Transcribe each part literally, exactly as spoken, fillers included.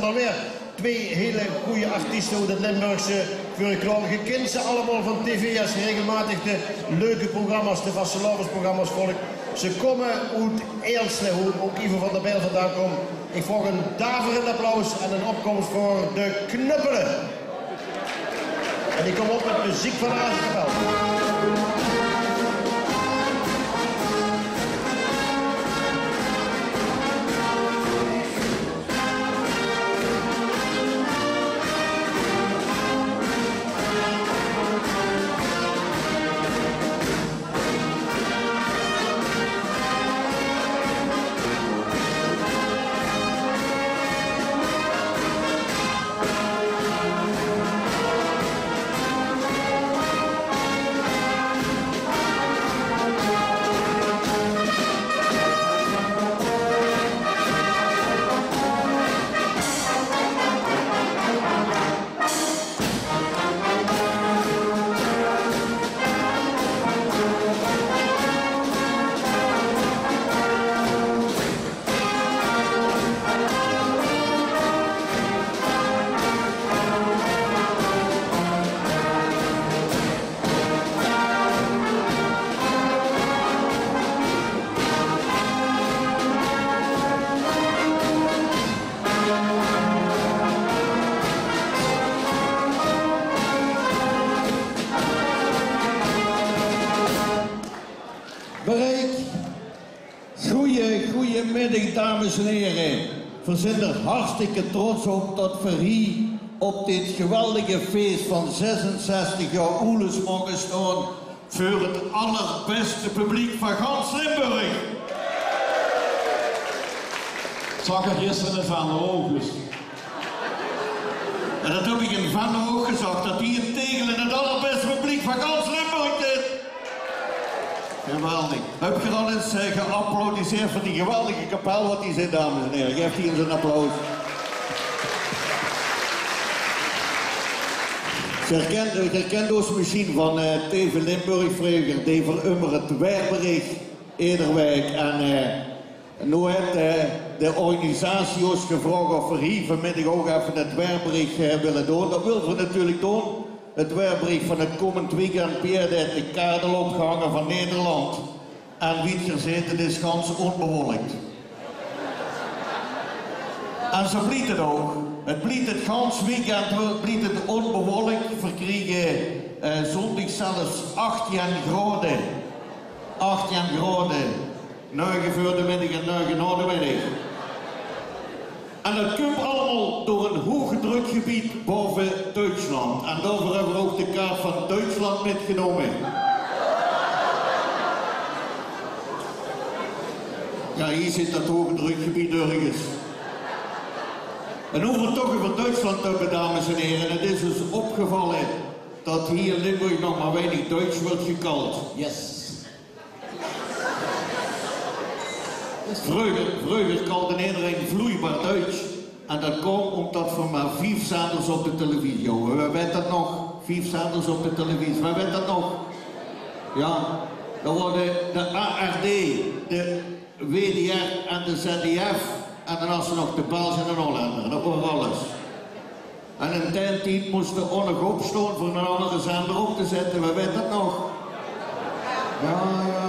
alweer twee hele goeie artieste oet 't Limburgse veur uch klaor. Ge kint ze allemaol van tv es ge regelmaotig de leuke programma's, de vastelaovesprogramma's volg. Ze kómme oet Eelsne, wo ouch Ivo van der Bijl vandaan kump. Ich vraog ein daverend applaus en ein opkoms veur de Knuppele. En die kómme op mit meziek van Aze Kapel. Bereik. Goeie, goeiemiddig, dames en here. Veer zeen d'r hartstikke trots op det veer hie op dit geweldige fees van zesenzestig jaor Oeles moge staon veur 't allerbèste publiek van gans Limburg. Zag 't gister in Venlo ouch, dus. En det höb ich in Venlo ouch gezag, det hie ein tegel in 't allerbèste publiek van gans Limburg zit. Geweldig. Höb geer al ins, eh, geapplaudiseerd veur die geweldige kapel wat hie zit, dames en here? Gaef die ins ein applaus. Geer kint, geer kint ós mesjien van, eh, TV Limburg vreuger, deje veer ummer 't waerberich eder waek. En, eh, noe haet, eh, de organisatie ós gevraog of veer hie vanmiddig ouch effe 't waerberich, eh, wille doon. Det wille veer natuurlik doon. 't Waerberich van 't kómmend weekend, Pierre, dae haet de kaart al opgehange van Nederland. En wie geer zeet, 't is gans ónbewolk. En zo blief 't ouch. 't Blief 't gans weekend, blief 't ónbewolk. Veer kriege, eh, zóndig zelfs achtieën graoje. Achtieën graoje. Nuuege veur de middig en nuuege nao de middig. En det kump allemaol door ein hoogdrukgebied baove Duitsland. En daoveur höbbe veer ouch de kaart van Duitsland mitgenómme. Jao, hie zit det hoogdrukgebied örges. En noe veer 't toch euver Duitsland höbbe, dames en here. 't Is ós opgevalle det hie in Limburg nog mer weinig Duits wuuert gekald. Yes. Vreuger, vreuger kalde ederein vloeibaar Duits. En det kaom ómdet veer mer vief zenders op de televisie hawwe. Wae weit det nog? Vief zenders op de televisie. Wae weit det nog? Jao, det waore de A R D, de W D R en de Z D F. En dan hads se nog de Bels en de Hollender. Det waor alles. En in daen tied mós se ouch nog opstaon veur 'nen angere zender op te zètte. Wae weit det nog? Jao, jao.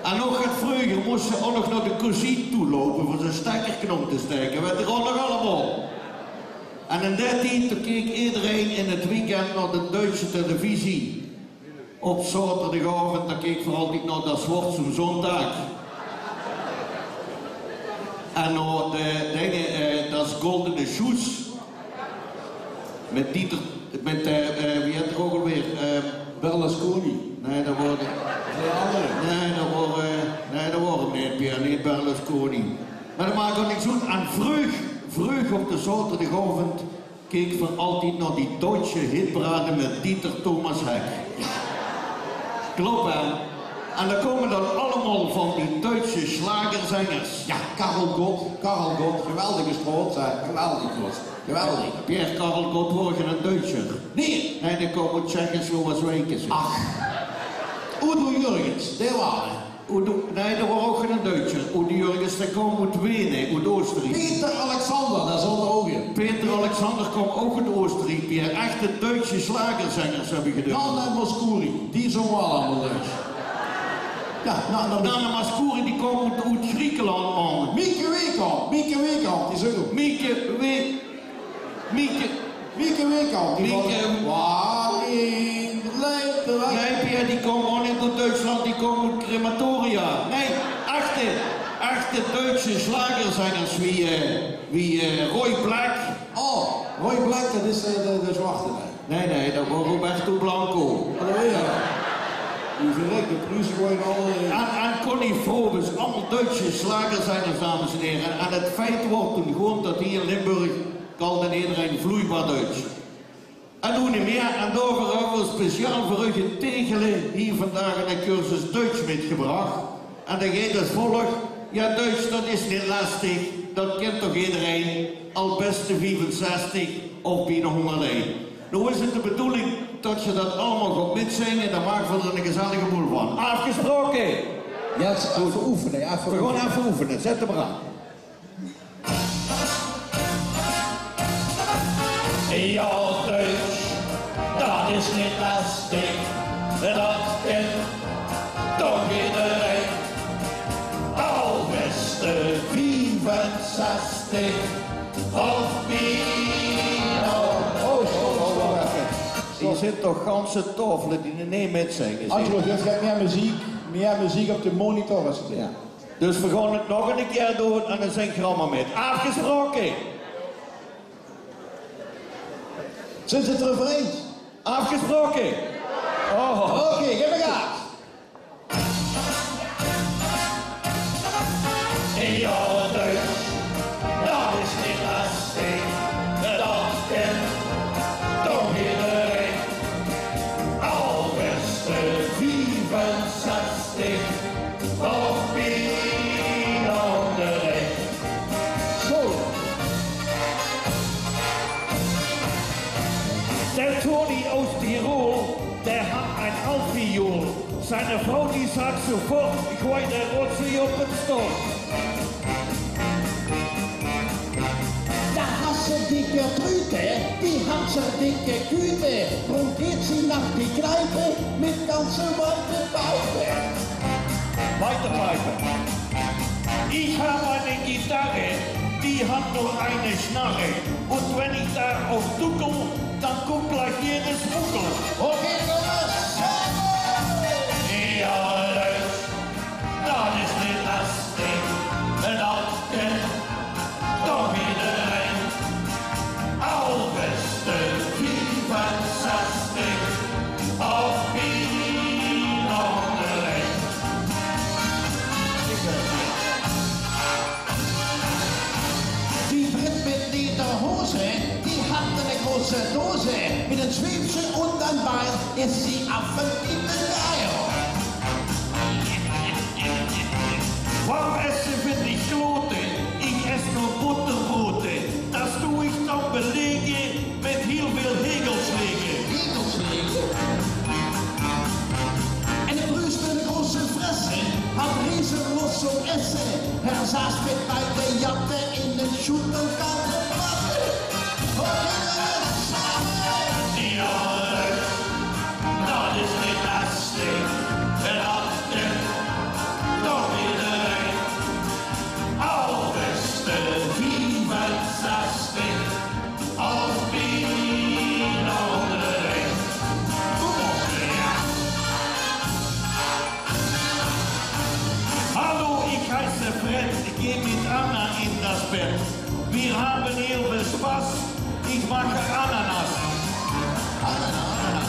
En nog get vreuger mós se ouch nog nao de kozien toe loupe veur zien stekkerke óm te staeke. Weit geer ouch nog allemaol? En in daen tied, toen keek ederein in 't weekend nao de Duitse televisie. Op zaoterdigaovend, dan keek veer altied nao Das Wort zum Sonntag. En nao de, de, eh, Das Goldene Schuss. Mit Dieter, mit, eh, eh, wie hèt 'r ouch alweer? Eh, Berlusconi. Nae, det waor, nae, det waor, eh, nae, det waor 'm neet, Pierre, neet Berlusconi. Mer det maak ouch niks oet. En vreug, vreug op de zaoterdigaovend keek veer altied nao die Deutsche Hitparade mit Dieter Thomas Heck. Klop, hè? En dao kómme dan allemaol van die Duitse slagerzengers. Jao, Karel Gott, Karel Gott, geweldige straot, hè. Geweldig, Gott. Geweldig. Pierre, Karel Gott waor geine Duitser. Nae. Nae, dae kaom oet Tsjechoslowakije. Ach. Udo Jürgens, dae waor 't. Udo, nae, det waor ouch geine Duitser. Udo Jürgens, dae kaom oet Wenen, oet Oosteriek. Peter Alexander, det Sander kump ouch oet Oosteriek, wie echte Duitse slagerzengers höbbe gedaon. Nana Mouskouri, die zóng waal allemaol Duits. Jao, Nana Mouskouri, die kump oet Griekenland, man. Mieke Weekamp, Mieke Weekamp, die zóng ouch. Mieke We-, Mieke. Mieke Weekamp, die Mieke. Waal in Leiden. Nae, Pierre, die kump ouch neet oet Duitsland, die kump oet crematoria. Nae, echte, echte Duitse slagerzengers wie, eh, wie, eh, Roy Black. Oh, Roy Black, det is, eh, de, de zwarte, hè? Nae, nae, det waor Roberto Blanco. Oh, jao. Die verrekte Pruuse gewoon al, eh. En, en Connie Frobes, allemaol Duitse slagerzengers, dames en here. En 't feit waor toen gewoon det hie in Limburg kalt ederein vloeibaar Duits. En noe neet mieë, en daoveur höbbe v'r speciaal veur uch in Tegele hie vandaag eine cursus Duits mitgebrach. En dae geit es volg. Jao, Duits, det is neet lestig. Det kint toch ederein, al bis te viefenzestig of bienao hóngerdein. Noe is 't de bedoeling det geer det allemaol gaot mitzinge. Dan make v'r d'r eine gezellige boel van. Aafgesproke? Jao, effe oefene, effe. V'r gaon effe oefene. Zèt 'm mer aan. Jao, Duits, det is neet lestig, det kint toch ederein. Al bis te viefenzestig of bienao... Oh, oh, oh, wach effe. Hie zeen toch ganse taofele die neet mitzinge, zeen. Angelo, geef mieë meziek, mieë meziek op de monitor, alsjeblieft. Jao. Dus v'r gaon 't nog eine kier doon en dan zing geer allemaol mit. Aafgesproke? Zint geer 't euver eins? Aafgesproke? Oh. Oké, gaef mer gaas. Jao, Duits, det is neet lestig, det kint toch ederein. Al bis te viefenzestig of bienao hóngerdein. Zo. Der Toni aus Tirol, der hat ein Altviool. Seine Frau, die sagt sofort: „Gooi de rotzooi op 't Stort.“ Dao hat ze die Gertrude, die hat ze dicke Tüte, probeert sie nach die Kneipe mit ganze weite Pijpe. Weite Pijpe. Ich hab eine Gitarre, die hat nur eine Schnarre. Und wenn ich da auf duckel, dann kommt gleich jedes Muckel. Okay, Junge, Servus! Jao, Lück, dat is neet lastig, dat kint toch ederein. Al bis te viefenzestig of bienao d'r ein. Die Brit mit Lederhose, die hat eine große Dose. Mit den Schwäbsche und den Wein ist sie affektiv geil. Warum esse wir nicht Klote? Ich esse nur Butterbrote. Das tu ich dann belege mit heel veel hegelschläge. Hegelschläge? Eine Brüste, eine große Fresse, hat riesenlos zum Esse. Er saß mit beide Jatte in den Schutt und gab eine Platte. Jao, dat is neet lastig, dat kint toch ederein. Al bis te viefenzestig of bienao d'r ein. Kom op, jao. Hallo, ich heiße Fred, ich geh mit Anna in das Bett. Wir haben heel veel Spaß, ich mache Ananas. Ananas, Ananas.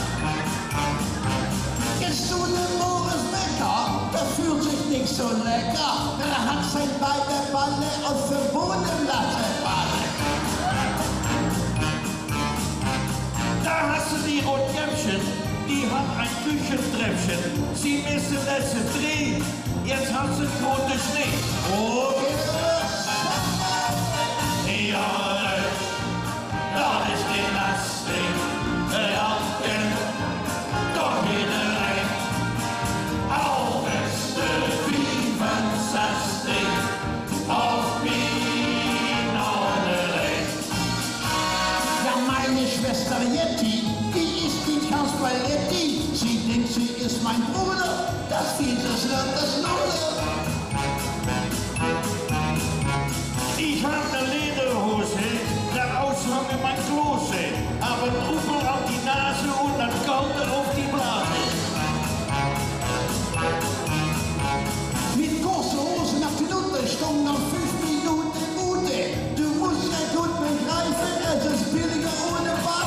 Kennst du den Boris Becker? Der fühlt sich nicht so lecker. Der hat sein beide Balle auf den Boden lassen fallen. Da hast du die Rotkäppchen, die hat ein Küchentreppchen. Sie müssen letzte Dreh, jetzt hat sie rote Schnee. Okay. Jao, dat is neet lastig, dat kint toch ederein. Al bis te viefenzestig of bienao d'r ein. Sarietti, die is nicht ganz bei Letti. Sie denkt, sie ist mein Bruder, das find ich net das Null. Ich hab ne Lederhose, der Aushang in mein Klose, aber Druppel auf die Nase und dann Kalte auf die Blase. Mit große Hosen nach die Nutte, stong nach fünf Minuten Ute. Du musst ja gut begreifen, es ist billiger ohne Bauch.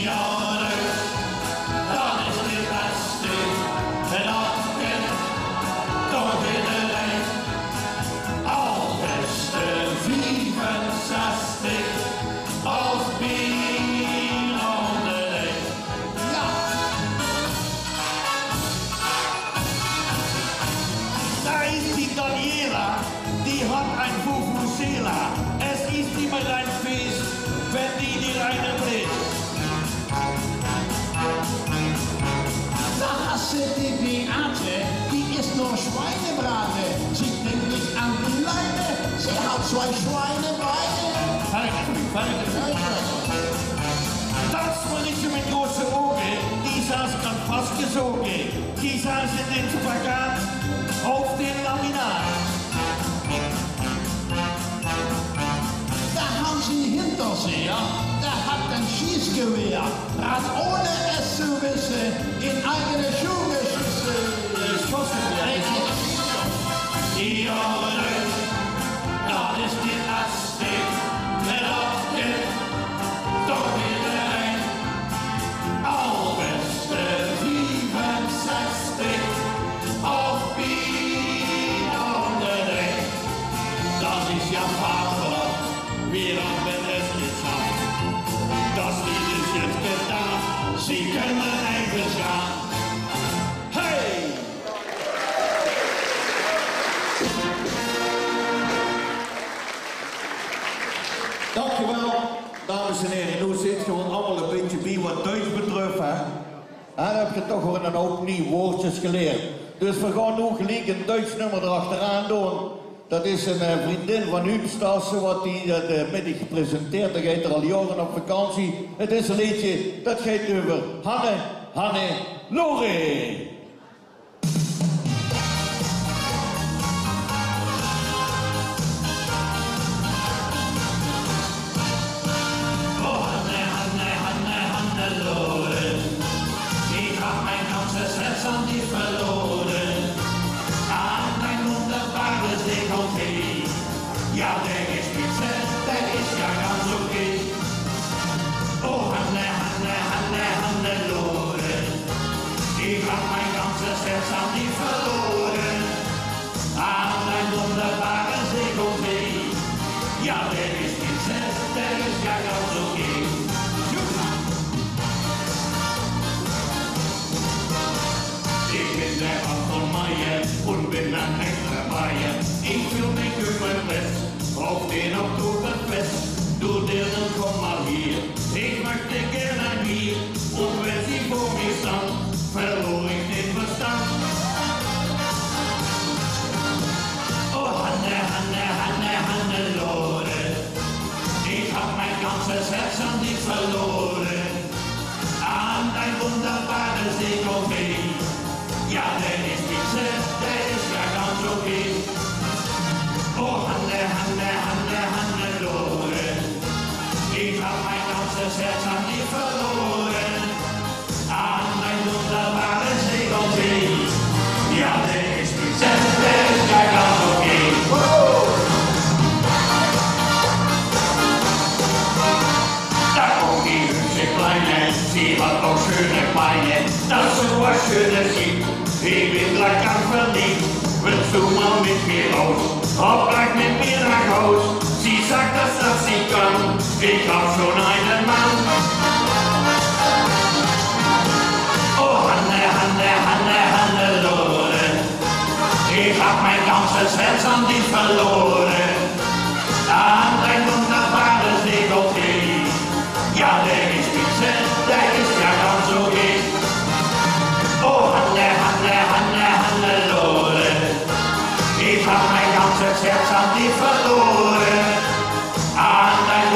Jao, dat is 't bèste. En dat kènt toch ederein. Al bèste viefenzestig of bie ónger de lijn. Jao. Da is die Daniela, die hat ein Vuvuzela. Es is immer ein Fest, wenn die dir eine bläst. Da hast du die Beate, die isst nur Schweinebrate. Sie denkt nicht an die Leine, sie hat zwei Schweinebeine. Feine, feine. Danzmarietje mit große Oge, die saß grad fastgesoge. Die saß in dem Spagat auf dem Laminat. Da Hansi Hinterseher, der hat ein Schießgewehr, hat ohne es zu wissen in eigene Schuhe geschissen. Jao, dat is die Stick, en dat kènt toch ederein. Al bèste viefenzestig of bie ónger de lijn. Dat is ja fabelhaft, wie dat mit es geschafft. Dat is jetzt getan, sie können einfach gaan. Hey! Dankjewel, dames en here. Noe zit geer allemaol ein bietje bie wat Duits betröf, hè? Hè, dan höb geer toch weer ein hoop nuuj waordjes geleerd. Dus veer gaon noe geliek ein Duits nummer d'rachteraan doon. Dat is ein, eh, vriendin van Huub Stassen, wat die, eh, de middig presenteert. Dae geit d'r al jaore op vakantie. Het is ein leedje, dat geit euver Hanne, Hanne, Lore. Oh, Hanne, Hanne, Hanne, Hannelore. Ich hab mein ganzes Herz an dich verloren, an dein wunderbares Dekolleté. Ja, der Spitze, der ist ja ganz okay. Oh, Hanne, Hanne, Hanne, Hannelore. Ich hab mein ganzes Herz an dich verloren, an dein wunderbares Dekolleté. Ja, der Spitze, der ist ja ganz okay. Ich bin der Anton Meyer und bin ein echter Bayer. Ich fühl mich wie beim West auf dem Oktoberfest. Du Dirndl, komm mal hier, ich möchte gern ein Bier. Und wenn sie vor mir stand, verlor ich den Verstand. Oh Hanne, Hanne, Hanne, Hannelore, ich hab mein ganzes Herz an dich verloren, an dein wunderbares Dekolleté. Ja, der Spitze, der ist ja ganz okay. Oh Hanne, Hanne, Hanne, Hannelore, ich hab mein ganzes Herz an dich verloren, an dein wunderbares Dekolleté. Ja, der Spitze, der ist ja ganz okay. Da kommt die hübsche Kleine, sie hat auch schöne Beine, dass so was Schönes gibt. Ich bin gleich ganz verliebt, willst du mal mit mir raus? Hopp, gleich mit mir nach Haus. Sie sagt, dass das sie kann, ich hab schon einen Mann. Oh Hanne, Hanne, Hanne, Hannelore, ich hab mein ganzes Herz an dich verloren, an dein wunderbares Dekolleté. Ja, der Spitze, der ist ja ganz okay. Oh Hanne, Hanne, Hanne, Hannelore, ich hab mein ganzes Herz an dich verloren, an dein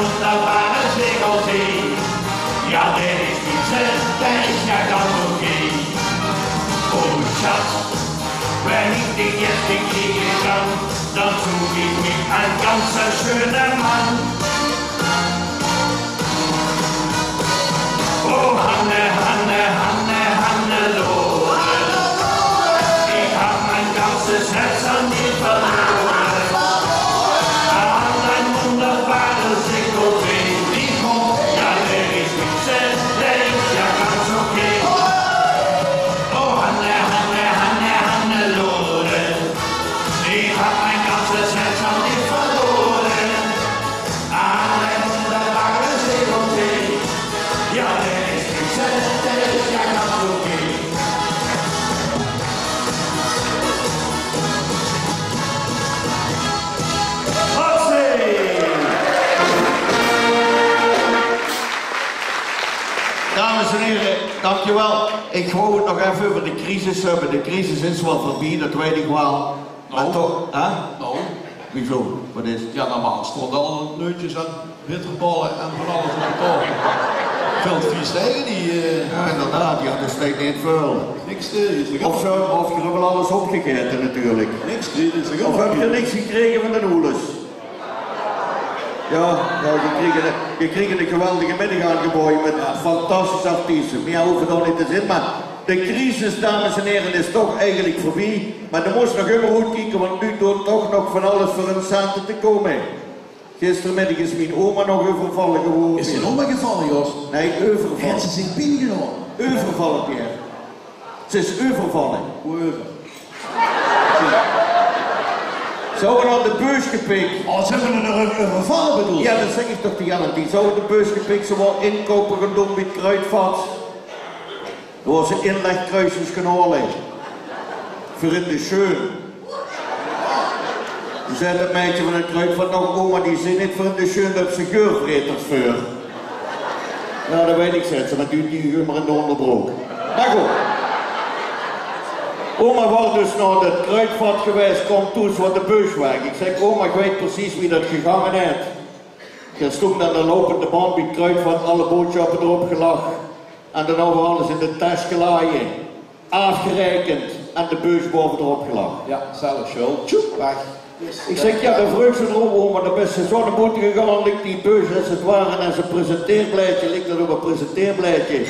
Wenn ich die jetzt nicht kriegen kann, dann such ich mir einen ganz schönen Mann. Oh Hanne, Hanne, Hanne, Hannelore, ich hab mein ganzes Herz an dir verloren. An dein wunderbares Sekretär, ja, der ist spitze, der ist ja ganz okay. Oh Hanne, Hanne, Hanne, Hannelore, ich hab mein ganzes Herz an dir verloren. An dein wunderbares Sekretär, ja, der ist spitze, der ist ja ganz okay. Dames en heren, dankjewel. Ik wou het nog even over de crisis hebben. De crisis is wel voorbij, dat weet ik wel. Maar toch, hè? Nou. Wieso? Wat is? Ja, normaal stonden al neutjes en bitterballen en van alles op de tafel. Veel vies tegen die, eh, Ja, inderdaad, ja, dat steekt niet veel. Niks te, is er Of zo, of je hebt wel alles opgegeten natuurlijk. Niks te, is er Of heb je niks gekregen van de hoelers? Ja, ja, je kreeg, een, je kreeg een geweldige middag aangeboden met fantastische artiesten. Meer hoeven we daar niet te zien, maar de crisis, dames en heren, is toch eigenlijk voorbij. Maar er moest nog immer goed kijken, want nu doet toch nog van alles voor hun centen te komen. Gistermiddag is mijn oma nog overvallen geworden. Is die oma gevallen, Jos? Nee, overvallen. Heeft ze zich pijn gedaan? Overvallen, Pierre. Ze is overvallen. Hoe over? Ze hebben aan de beurs gepik. Oh, ze hebben een overvallen bedoeld? Ja, dat zeg ik toch tegen die. Ze hebben de beurs gepik, ze wou inkopen gaan doen bij het Kruidvat. Daar was ze inlegkruisjes gaan halen. Voor in de Schöön. Toen zei het meisje van het Kruidvat nog: "Oma, die zijn niet voor in de Schöön, dat ze geurvreters voor." Ja, dat weet ik, zei ze, maar die, die gingen maar in de onderbroek. Maar goed. Oma was dus naar het Kruidvat geweest, komt thuis, wat de beurs weg. Ik zeg: "Oma, ik weet precies wie dat gegaan is." Je stond aan de lopende band bij het Kruidvat, alle boodschappen erop gelegd. En dan over alles in de tas geladen. Afgerekend en de beurs boven erop gelegd. Ja, zelf schuld. Tjoep, weg. Ik zeg: "Ja, dan vroeg ze erom, maar de beste zonneboete gegaan, ligt die beurs als het ware en zijn presenteerblaadje, ligt er op een presenteerblaadje."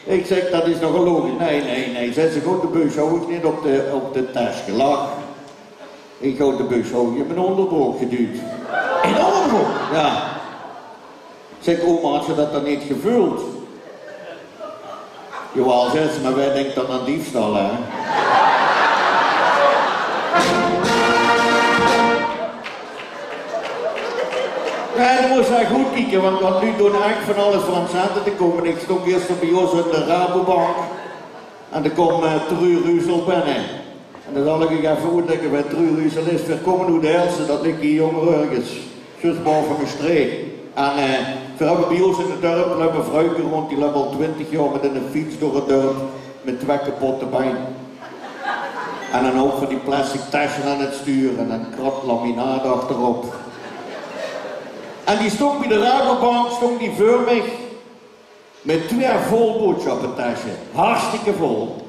Ik zeg: "Dat is nogal logisch." "Nee, nee, nee," zei ze, "goed, de beurs hou ik niet op de, op de tas gelegd. Ik hou de beurs hou ik in mijn onderbroek geduwd." In onderbroek? Ja. Zeg: "Oma, had ze dat dan niet gevoeld?" "Jawel," zei ze, "maar wij denken dan aan diefstal, hè." Nee, dan moest hij goed kijken, want, want nu doen eigenlijk van alles voor aan centen te komen. Ik stond gisteren bij ons in de Rabobank. En dan komt, eh, Truuj Ruzel binnen. En dan zal ik u even uitleggen wat Truuj Ruzel is. We komen uit Heelse, dat ligt hier jong ergens. Juist boven Mestreech. En, eh, we hebben bij ons in het dorp, we hebben vrouwke rond, die loopt al twintig jaar met een fiets door het dorp. Met twee kapotte benen. En dan ook van die plastic tassen aan het stuur en een krat laminaat achterop. En die stond bij de Rabobank, stond die voor mij. Met twee vol boodschappentassen. Hartstikke vol.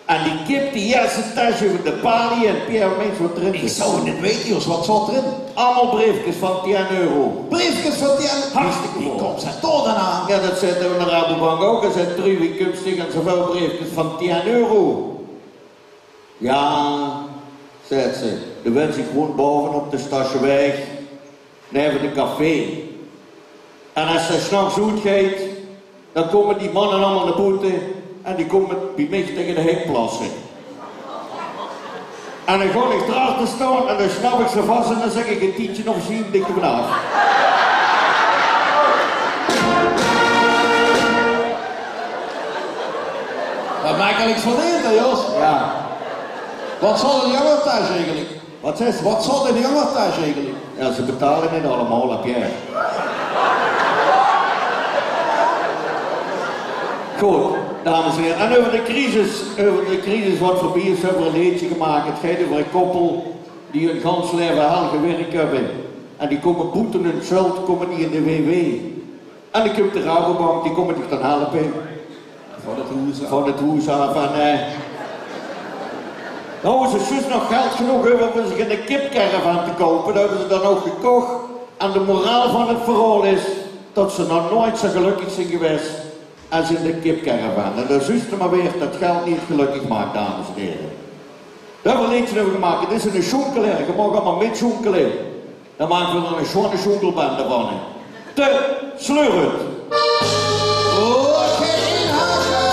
En die kip die eerste tas over de palie en Pierre, mens, wat erin zit. Ik zou het niet weten, Jos. Wat zat erin? Allemaal briefjes van tien euro. Briefjes van tien? Hartstikke vol. Wie komt ze daar dan aan? Ja, dat zit er in de Rabobank ook. Er zit drie weken en zoveel briefjes van tien euro. Ja, zei ze, die wens ik gewoon boven op de Stasjeweg, neven de café. En als ze 's nachts uitgeit, dan komen die mannen allemaal naar buiten en die komen bij mij tegen de hek plassen. En dan ga ik erachter staan en dan snap ik ze vast en dan zeg ik: "Een tientje nog zien, dikke vanaf." Dat makkelijk verdeeld, hè, Jos? Ja. Wat zat in die andere tas eigenlijk? Wat zegt ze? Wat zat in die andere tas eigenlijk? Ja, ze betalen niet allemaal, hè, Pierre. Goed, dames en heren. En over de crisis, over de crisis wat voorbij is, hebben we een leedje gemaakt. Het gaat over een koppel die hun gans leven hel gewerkt hebben. En die komen boeten hun schuld, komen die in de W W. En dan komt de Rabobank, die komen dich dan helpen. Van het hoes af. Van het hoes af. En, eh, Trouwens, is zjus nog geld genóg euver óm zich 'ne kipcaravan te koupe. Dat höbbe ze dan ouch gekoch. En de moraal van 't verhaol is dat ze nog noeats zo gelökkig zeen gewaes es in de kipcaravan. En dao zuus se mer weer dat geld neet gelökkig maak, dames en here. Dao höbbe v'r 'n leedje euver gemaak. 't Is 'ne sjoenkeler. Geer maag allemaol mitsjoenkele. Dan make v'r d'r 'n sjoen sjoenkelbende van, hè. De Slurret. Oké, inhaken.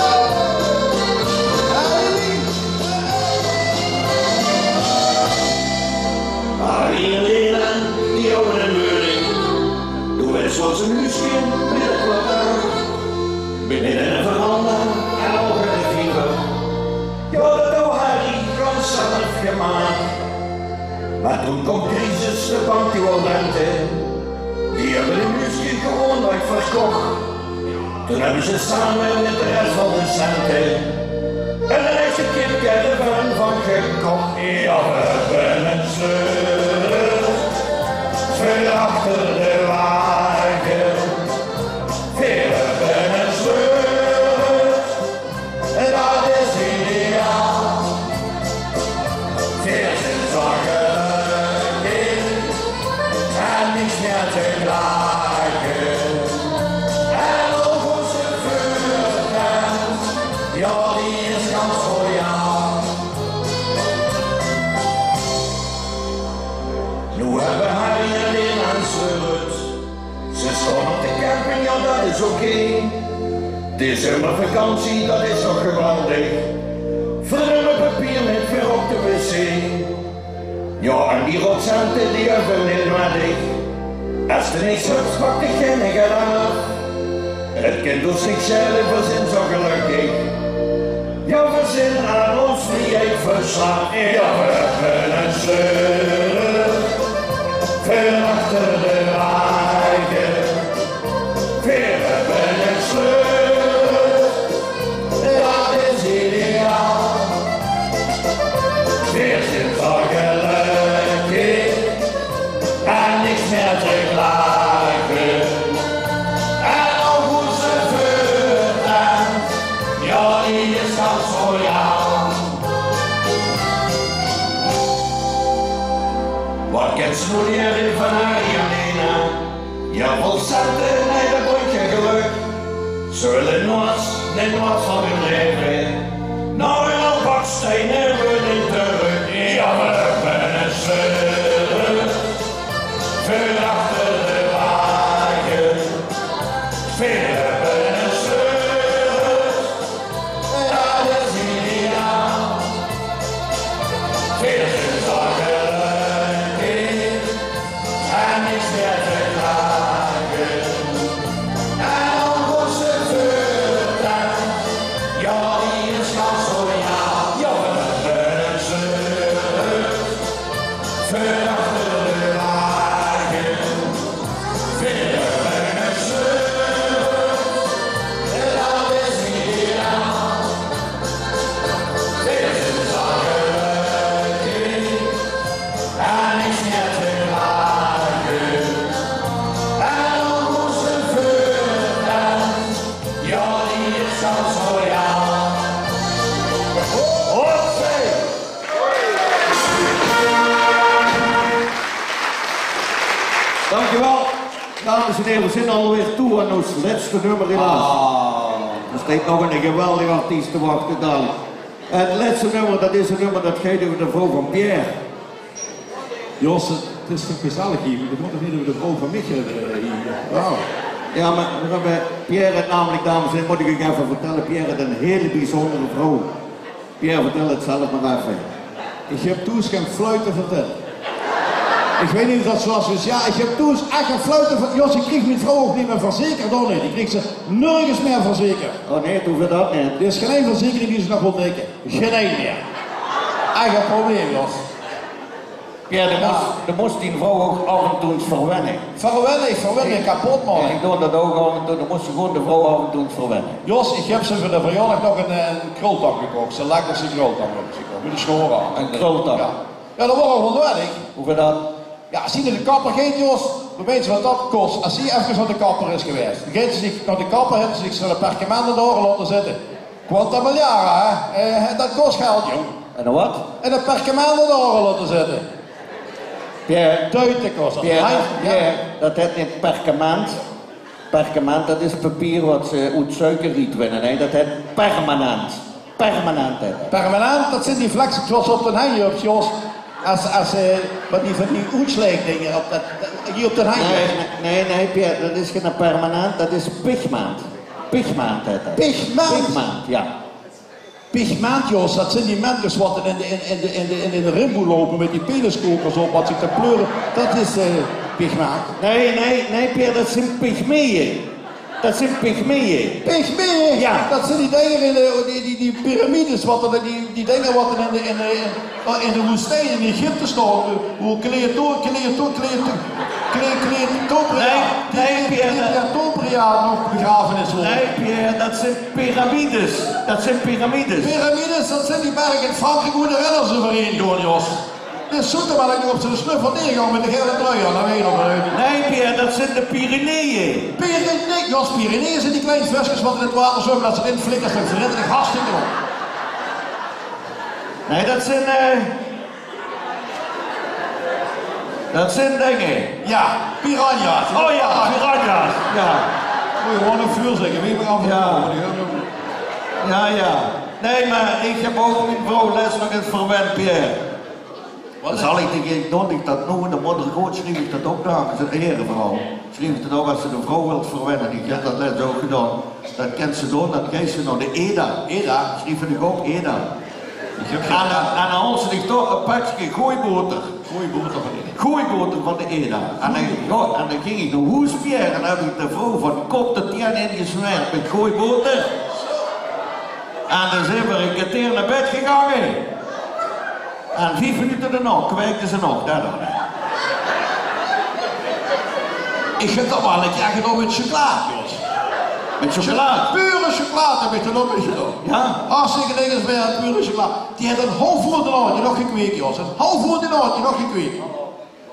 Harry en Lena, die hawwe 'n meuning. Doe wèts waat, ze nuuske mit de klok. Binne in de veranda en ouch in de viever. Jao, dat haw Harry gans zelf gemaak. Mer toen kwaam crisis, de bank die wou rente. Die höbbe de nuuske gewoon wegverkoch. Toen höbbe ze same mit de res van de cente 'n echte kipcaravan van gekoch. Jao, veer höbbe 'n sleur veur achter de wage. Veer höbbe 'n sleur, dat is ideaal. Veer zeen zo gelökkig en niks mieë te klage. En ouch ózze veurtent, jao, die is gans royaal. Noe höbbe Harry en Lena 'n sleur. Ze staon op de camping, jao, dat is oké. De zomervakantie, dat is toch geweldig. V'r numme papier mit veur op de wc. Jao, en die rotcente, die höbbe v'r neet nuuedig. Es te niks höbs, pak dich geine geld aaf. 't Kin ós niks sjaele, v'r zeen zo gelökkig. Jao, v'r zeen aan ós vrieheid verslaaf. Jao, veer höbbe 'n sleur veur achter de wage. Veer höbbe 'n sleur, dat is ideaal. Veer zeen zo gelökkig en niks mieë te klage. En ouch ózze veurtent, jao, die is gans royaal. Waat kins se noe liere van Harry en Lena? Jao, vol cente, nae, dat bringk gein gelök. Ze wille noeats, nae, noeats van hun laeve nao hun baksteen woning trök. Jao, veer höbbe 'n sleur veur achter de wage. Veer höbbe 'n sleur, dat is ideaal. Veer zeen zo gelökkig en niks mieë te klage. En ózze veurtent, jao, die is gans royaal. Jao, veer höbbe 'n sleur veur achter de wage. Veer höbbe 'n sleur, dat is ideaal. Veer zeen zo gelökkig en niks mieë te klage. En ózze veurtent, jao, die is gans royaal. Hoppé! Dankjewel. Dames en here, veer zeen alweer toe aan ós lètste nummer, helaas. Ah. D'r steit nog 'ne geweldige artiest te wachte dalik. 't Lètste nummer, dat is e nummer dat geit euver de vrouw van Pierre. Jos, 't is toch gezellig hie, mer 't mót toch neet euver de vrouw van mich, eh, hie. Wauw. Jao, mer veer höbbe, Pierre haet namelik, dames en here, mót ich uch effe vertèlle, Pierre haet 'n hiel bezunjere vrouw. Pierre, vertèl 't zelf mer effe. Ich höb thoes gein fluit te vertèlle. Ich weit neet of dat zoe is. Jao, ich höb thoes ech gein fluit te ver-, Jos, ich krieg mien vrouw ouch neet mieë verzekerd, hoor, neet. Ich krieg ze nörges mieë verzekerd. Oh nae, doe veur dat neet. D'r is gein ein verzekering die ze nog wil dèkke. Gein ein mieë. Ech e probleem, Jos. Pierre, de mós, de mós dien vrouw ouch aaf en toe ins verwenne. Verwenne, verwenne, kapot make. Ich doon dat ouch aaf en toe, de mós se gewoon de vrouw aaf en toe ins verwenne. Jos, ich höb ze veur de verjaordaag nog 'n, eh, 'n krultang gekoch. Zoe'n lekkerste krultang höb ich gekoch. Mit 'n snor aan. 'n Krultang? Jao. Jao, dat waor ouch waal nuuedig. Wie veer dat? Jao, es die nao de kapper geit, Jos, waat meins se waat dat kos? Es die efkes nao de kapper is gewaes. Dan geit ze zich nao de kapper, haet ze zich zoe'n perkament door laote zitte. Quanta Maliara, hè? Eh, dat kos geld, jóng. En wat? En 't perkament d'r door laote zitte. Pierre, Duite kos dat. Pierre, Hein, ja. Pierre, dat hèt neet perkament. Perkament, dat is papier wat ze oet suikerriet winne, hè. Dat hèt permanent. Permanent, hè. Permanent, dat zeen die flexiklosse op de henj, op, Jos. As, as, eh, van die, van die oetsjleikdinge op dat, die op de henj. Nee, nee, nee, nee, Pierre, dat is gein permanent, dat is pigment. Pigment hèt dat. Pigment? Pigment, ja. Pigment, Jos, dat zeen die menskes wat in de, in, in de, in de, in de Rimboe loupe mit die peniskokers op, wat zich te pleure. Dat is, eh, pigment. Nee, nee, nee, Pierre, dat zeen pygmeeë. Dat zeen pygmeeë. Pygmeeë? Ja. Dat zeen die dinger in de, die, die, die piramides, wat er, die, die dinger wat er in de, in de, in, in de woestijn in Egypte staon. Hoe Cleoto-, Cleoto-, Cleoto-, Cle-, Cleopatra. Nee, nee, Pierre. Cleopatra nog begrave is. Nee, Pierre, dat zeen piramides. Dat zeen piramides. Piramides, dat zeen die berge in Frankriek wo de renners euverhaer gaon, Jos. De Soetermelk nog op zien snuffel neergaon mit de gele trui aan, dat weit ich nog waal. Nee, Pierre, dat zeen de Pyreneeë. Pyreneeë, Jos, Pyreneeë zeen die klein viskes wat in 't water zwumme, dat ze in flikkers en verritte. Hartstikke good. Nee, dat zeen, eh, dat zeen dinger. Ja, piranha's. Oh ja, piranha's. Ja. Mót ich gewoon ein vuur zègke. Wie we gaan. Ja. Ja, ja. Nee, mer ich höb ouch mien vrouw lets nog ins verwend, Pierre. Wat? Zal ich dich, ich doon dich dat noe, dan mót ich good, sjrief ich dat op dan. Is ein erevrouw. Sjrief ich dat op, as se de vrouw wilt verwenne. Ich höb dat lets ouch gedaon. Dat kins se doon, dan geis se nao de Eda. Eda? Sjrief ich op, Eda. Ich höb gein... En dan, en dan haols se dich toch ein pekske gooj boter. Gooj boter van de Eda. Gooj boter van de Eda. En dan, ja, en dan ging ich nao hoes, Pierre, en dan höb ich de vrouw van kop tot tien ingesmeerd mit gooj boter. En dan zeen v'r ein kerteer nao bed gegange. En vief minute daonao kwaekde ze nog, dao dan. Ich höb dat waal ein kier gedaon mit sjoklaat, Jos. Mit sjoklaat? Pure sjoklaat höb ich d'r nog mit gedaon. Ja? Hartstikke lekker, is weer pure sjoklaat. Die haet ein haof oer daonao nog gekwaek, Jos. Ein haof oer daonao nog gekwaek.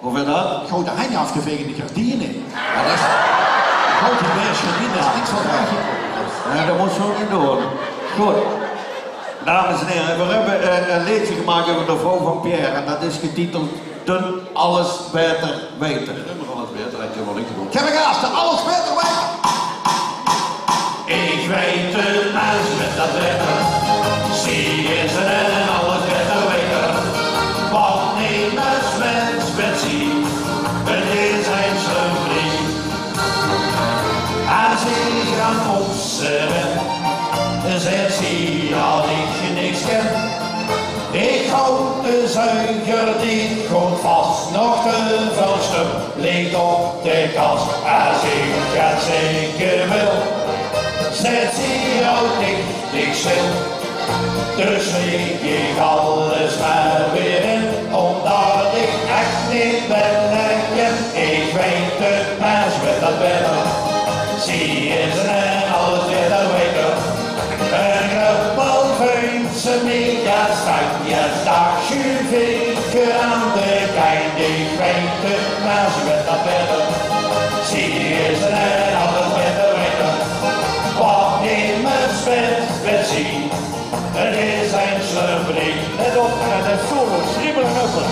Wie wier dat? Ich haw de henj aafgevaeg in de gardiene. Dat is, ich haw die beige gardiene, is niks van weggekomme. Ja, dat mós se ouch neet doon. Good. Dames en here, v'r höbbe, eh, ein leedje gemaak euver de vrouw van Pierre en dat is getiteld D'n Alles Baeter Weiter. D'n Alles Baeter Weiter, wat ich doon. Geef 'm gaas, D'n Alles Baeter Weiter. Ich weit 't, mer ze weit dat baeter. Zie is 'n alles baeter weiter. Want nemes wins wint zie, 't is ein slum vrie. En zie aan ós, eh, zit zie al ich niks ken. Ich haw de zuiger die good vas nog te väöl stum. Lik op de kas, es ich get zègke wil, zit zie al dich, dich stil. Dus slik ich alles mer weer in, ómdat ich ech neet binne kin. Ich weit 't, mer ze weit dat baeter. Zie is 'n alles baeter weiter. 'n Knuppel vunj ze mie es fijn, es daag sjuuf ich aan de kantj. Ich weit 't, mer ze weit dat baeter. Zie is 'n alles baeter weiter. Wat nemes wint, wint zie. 't Is ein slum vrie. Let op, en de solo, Schriebel en Uppel.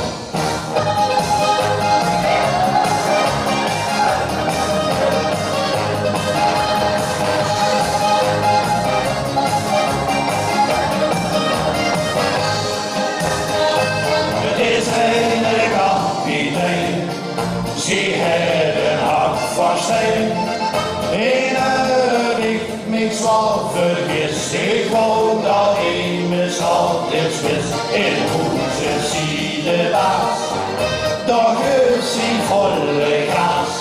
't Is eine kapitein, zie haet ein hart van stein. In mich zwaar vergis, ich wol dat emes altied wis. In hoes is zie de baas, dao is zie volle gaas.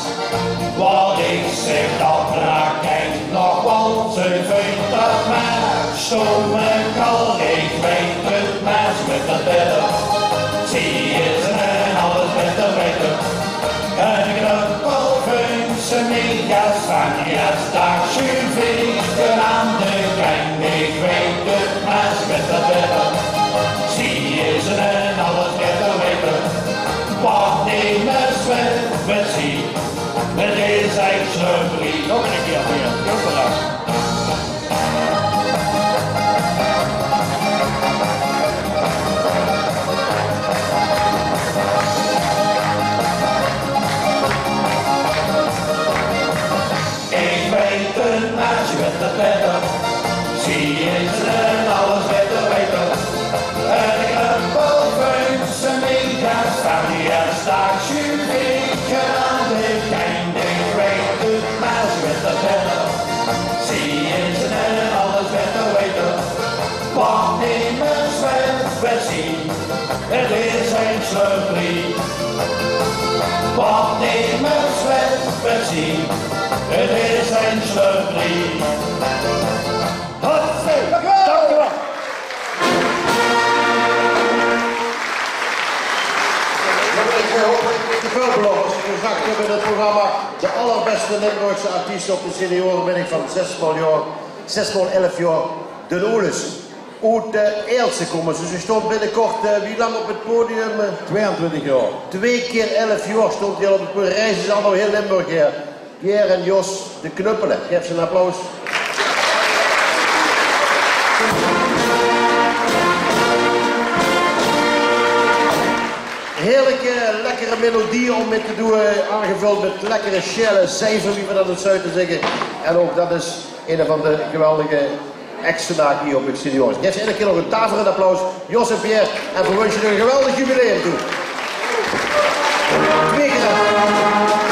Wat ich zèk, dat raak ich nog waal, ze vunj dat mer stom en kal. Ich weit 't, mer ze weit dat baeter. Zie is 'n alles baeter weiter. 'n Knuppel vunj ze mie es fijn, es daag sjuuf ich aan de kantj. Ich weit 't, mer ze weit dat baeter. Zie is 'n alles baeter weiter. Wat nemes wint, wint zie. 't Is ein slum vrie. Nog ein kier veur. Jumperas. Immer zwet met zien, het is een slurprie. Hartstikke dank u wel. Ja, ik, eh, hoop dat ik niet te veel beloof. Als ik gezag heb in het programma, de allerbeste Limburgse artiesten op de seniorenmiddag van zes maal jaar, zes maal elf jaar, Den Oelis. Oet, eh, Aelse kómme ze. Ze stond binnekort, eh, wie lang op het podium? Eh, tweeëntwintig jaar. Twee keer elf jaar stond hij al op het podium. Reizen ze allemaal heel Limburg her. Pierre en Jos de Knuppelen. Geef ze een applaus. Heerlijke, lekkere melodieën om mee te doen. Aangevuld met lekkere sjelle zeiver, wie we dat in het zuiden zeggen. En ook dat is een van de geweldige acts vandaag hier op het Senioren. Geef ze elke keer nog een daverend applaus, Jos en Pierre, en we wensen jullie een geweldig jubileum toe. Twee keer.